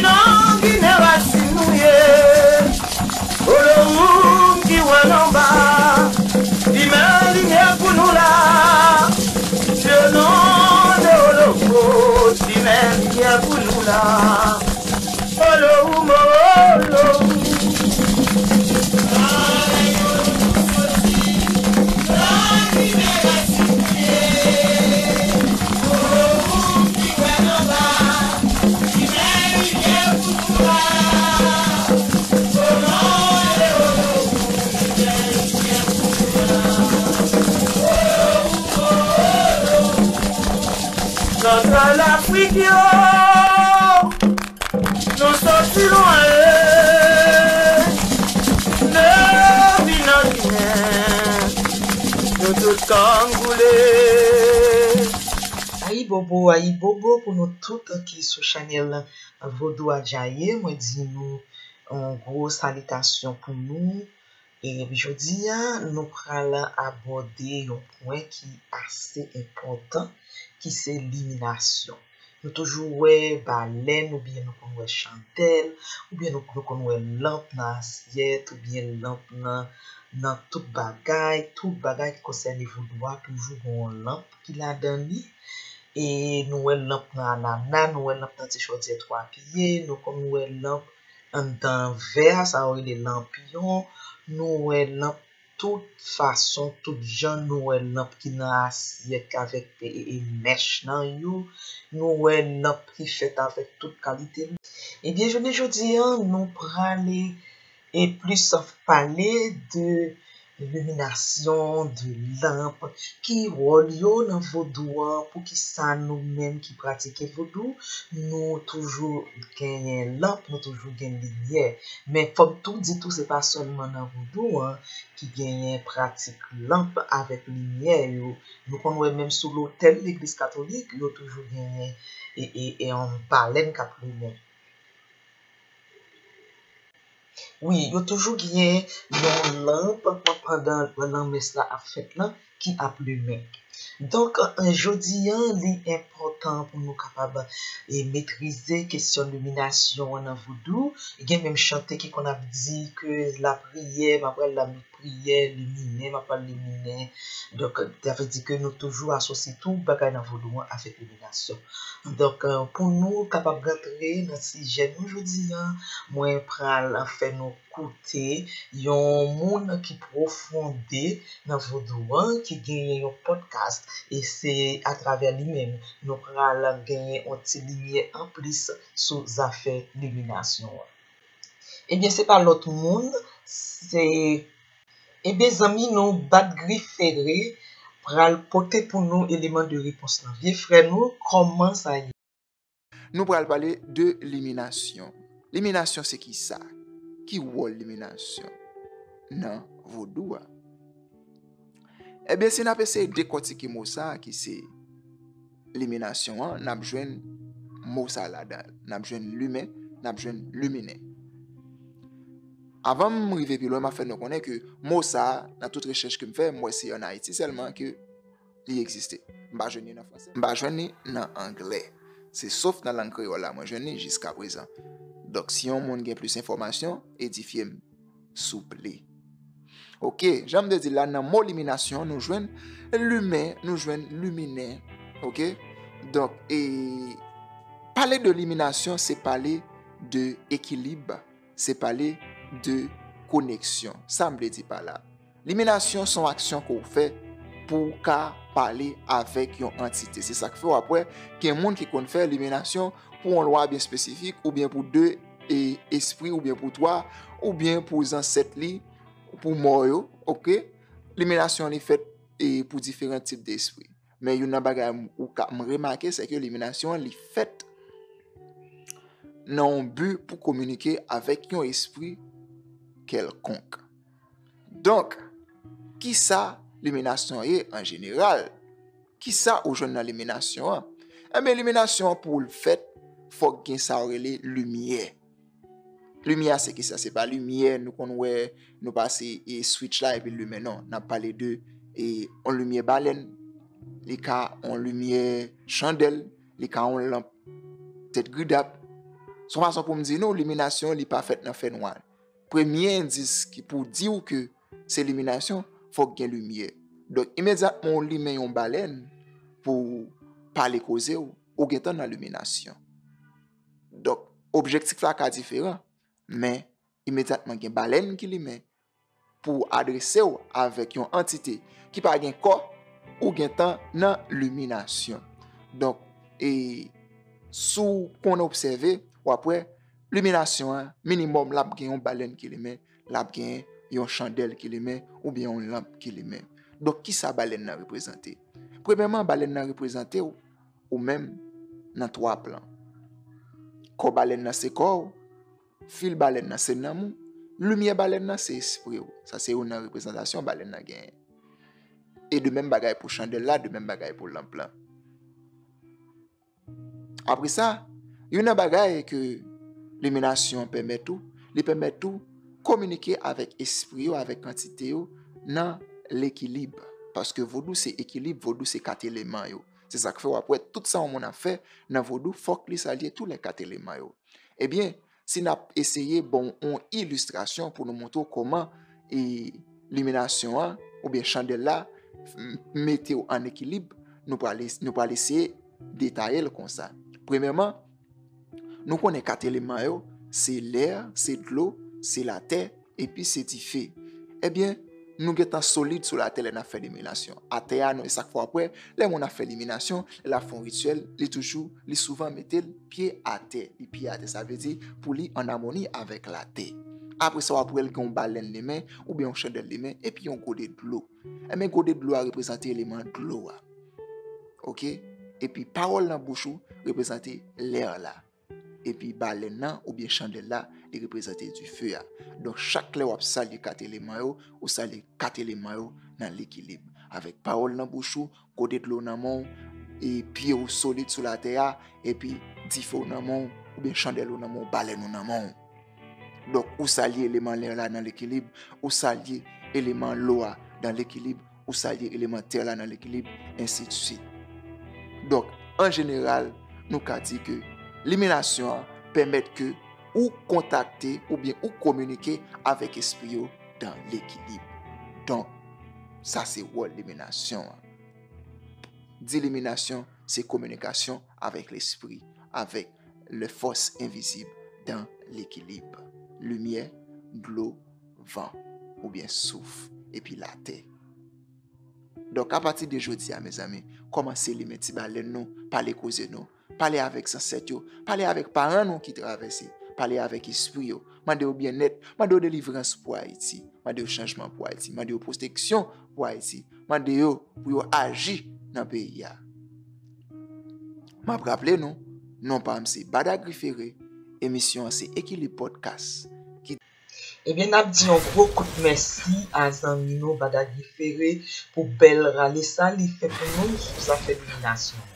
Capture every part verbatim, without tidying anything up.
Nan Ginen rasin nou ye. Olowoum ki wè l anba, li men limyè pou nou la. Dye non de Olowo, li men limyè pou nou la. Olowoum, Olowoum. Santral Afrik yo, nou soti lwen, depi nan Ginen, nou tout kòm koule. Ayibobo, ayibobo pou nou tout ki sou chanèl Vodou Adjaye. Mwen di nou yon gwo salitasyon pou nou. E jodi a, nou pral abòde yon pwen ki ase enpòtan, ki se liminasyon. Nou toujou wè balèn, oubyen nou konn wè chandèl, oubyen nou, nou konn wè lanp nan asyèt, oubyen lanp nan, nan tout bagay. Tout bagay ki konsène vodou a toujou gen yon lanp ki ladan li. E nou wè lanp nan anana, nou wè lanp nan ti chòdyè twa pye, nou konn wè lanp anndan vè a, sa yo rele lanpiyon, nou wè lanp tout fason, tout jan, nou wè lanp ki nan asyèt avèk e, e, e mèch nan yo, nou wè lanp ki fèt avèk tout kalite. Ebyen, jounen jodi a, nou prale e plis pale de liminasyon, de lanp, ki wòl yo nan vodou an, poukisa nou menm ki pratike vodou, nou toujou genyen lanp, nou toujou gen limyè. Men fò m tou di tou, se pa sèlman nan vodou an ki genyen pratik lanp avèk limyè yo. Nou konn wè menm sou lotèl legliz katolik, yo toujou genyen e, e, e yon balèn k ap limen. Wi, yo toujou gen yon lanp pandan lanmès la ap fèt lan ki ap limen. Donk, eh, jodi a, li enpòtan pou nou kapab, eh, metrize kesyon liminasyon an nan vodou. Gen menm chante ki konn ap di ke lapriyè, m ap pral la priyè liminen, m ap pral liminen. Donk, sa vle di ke nou toujou asosye tout bagay nan vodou an avèk liminasyon. Donk, eh, pou nou kapab rantre nan sijè nou jodi a, mwen pral fè nou koute yon moun ki pwofonde nan vodou an, ki genyen yon podcast, e se atravè li menm nou pral genyen yon ti limyè anplis sou zafè liminasyon an. Ebyen, se pa lòt moun, se, ebyen, zanmi nou, Bat Gri Fere pral pote pou nou eleman de repons lan. Vye frè nou, kòman sa ye? Nou pral pale de liminasyon. Liminasyon se ki sa? Ki wòl liminasyon nan vodou a? Ebyen, si n ap eseye dekòtike mo sa a ki se liminasyon an, n ap jwenn mo sa a ladan l. N ap jwenn limen, n ap jwenn liminen. Avan m rive pi lwen, m ap fè nou konnen ke mo sa a, nan tout rechèch ke m fè, m wè se ann Ayiti sèlman ke li egziste. M pa jwenn li nan fransè, m pa jwenn li nan anglè. Se sof nan lang kreyòl la mwen jwenn li jiska prezan. Donk, si yon moun gen plis enfòmasyon, edifye m, souple. Oke, jan m te di la, nan mo liminasyon, nou jwenn limen, nou jwenn liminen. Oke? Donk, e, pale de liminasyon, se pale de ekilib, se pale de koneksyon. Sa m vle di pa la? Liminasyon se yon aksyon ke w fè pou w ka pale avèk yon antite. Se sa k fè w ap wè gen moun ki konn fè liminasyon pou yon lwa byen espesifik, oubyen pou de, e, espri, oubyen pou twa, oubyen pou zansèt li, pou mò yo, oke? Liminasyon li fèt, e, pou diferan tip de espri. Men youn nan bagay m, ou ka, m remake, se ke liminasyon an, li fèt nan yon bi pou kominike avèk yon espri kèlkonk. Donk, kisa liminasyon ye an jeneral? Kisa ou jwenn nan liminasyon an? Ebyen, liminasyon an pou l fèt, fòk gen sa yo rele limyè. Limyè a se kisa? Se pa limyè nou konn wè, nou pase, e, switch la epi l limen, non. N ap pale de, e, yon limyè balèn, li ka yon limyè chandèl, li ka yon lanp tèt gridap. Se yon fason pou m di nou, liminasyon li pa fèt nan fènwa. Premye endis ki pou di w ke se liminasyon, fòk gen limyè. Donk, imedyatman w limen yon balèn pou pale koze w, ou gentan nan liminasyon. Donk, objektif la ka diferan, men imedyatman gen balèn ki limen pou adrese w avèk yon antite ki pa gen kò, ou gentan nan liminasyon. Donk, e, si w konn obsève, w ap wè, liminasyon an, minimòm, l ap gen yon balèn ki limen, l ap gen yon chandèl ki limen, oubyen yon lanp ki limen. Donk, kisa balèn nan reprezante? Premyèman, balèn nan reprezante w, ou menm, nan twa plan. Kò balèn nan se kò w, fil balèn nan se nanm ou, limyè balèn nan se espri w. Sa se youn nan reprezantasyon balèn nan genyen. E de menm bagay pou chandèl la, de menm bagay pou lanp lan. Apre sa, youn nan bagay ke liminasyon an pèmèt ou, li pèmèt ou kominike avèk espri yo, avèk antite yo nan lekilib. Paske vodou se ekilib, vodou se kat eleman yo. Se sa k fè w ap wè tout sa yon moun ap fè nan vodou, fòk li salye tou lè kat eleman yo. Ebyen, si n ap eseye bon yon ilistrasyon pou nou montre w kòman e liminasyon an oubyen chandèl la m- mete w an ekilib, nou pral es- nou pral eseye detaye l konsa. Premyèman, nou konnen kat eleman yo, se lè, se dlo, se latè, epi se dife. Ebyen, nou gentan solid sou latè lè n ap fè liminasyon. Atè a, nou, e sa k fè w ap wè, lè moun ap fè liminasyon, lè l ap fè yon rityèl, li toujou, li souvan mete l pye atè. Li pye atè, sa vle di pou li an amoni avèk latè. Apre sa, w ap wè l gen yon balèn limen, oubyen yon chandèl limen, epi yon gode dlo. Ebyen, gode dlo a reprezante eleman dlo a. Oke? Epi pawòl nan bouch ou reprezante lè la. Epi balèn nan oubyen chandèl la, li reprezante dife a. Donk, chak lè w ap salye kat eleman yo, ou salye kat eleman yo nan lekilib. Avèk pawòl nan bouch ou, gode dlo nan men w, e pye w solid sou latè a, epi dife w nan men w, oubyen chandèl ou nan men w, balèn ou nan men w. Donk, ou salye eleman lè la nan lekilib, ou salye eleman lo a nan lekilib, ou salye eleman tè la nan lekilib, ensi de suite. Donk, an jeneral, nou ka di ke liminasyon an pèmèt ke ou kontakte oubyen ou kominike avèk espri yo dan lekilib. Donk, sa se wòl liminasyon an. Di liminasyon se kominikasyon avèk lespri, avèk le fòs envizib dan lekilib. Limyè, dlo, van, oubyen souf, epi latè. Donk, apati de jodi a, mezanmi, kòmanse limen ti balèn nou, pale koze nou, pale avèk zansèt yo, pale avèk paran nou ki travèse, pale avèk espri yo, mande yo byennèt, mande yo delivrans pou Ayiti, mande yo chanjman pou Ayiti, mande yo pwoteksyon pou Ayiti, mande yo pou yo aji nan peyi a. M ap raple nou, non pa m se Badagri Ferre, emisyon an se Ekilib Podcast. Ebyen, n ap di yon gwo kout mèsi a zanmi nou Badagri Ferre pou bèl rale sa li fè pou nou sou zafè liminasyon an.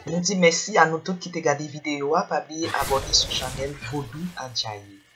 Nou di mèsi a nou tout ki te gade videyo a, pa bliye abòne sou chanèl Vodou Adjaye.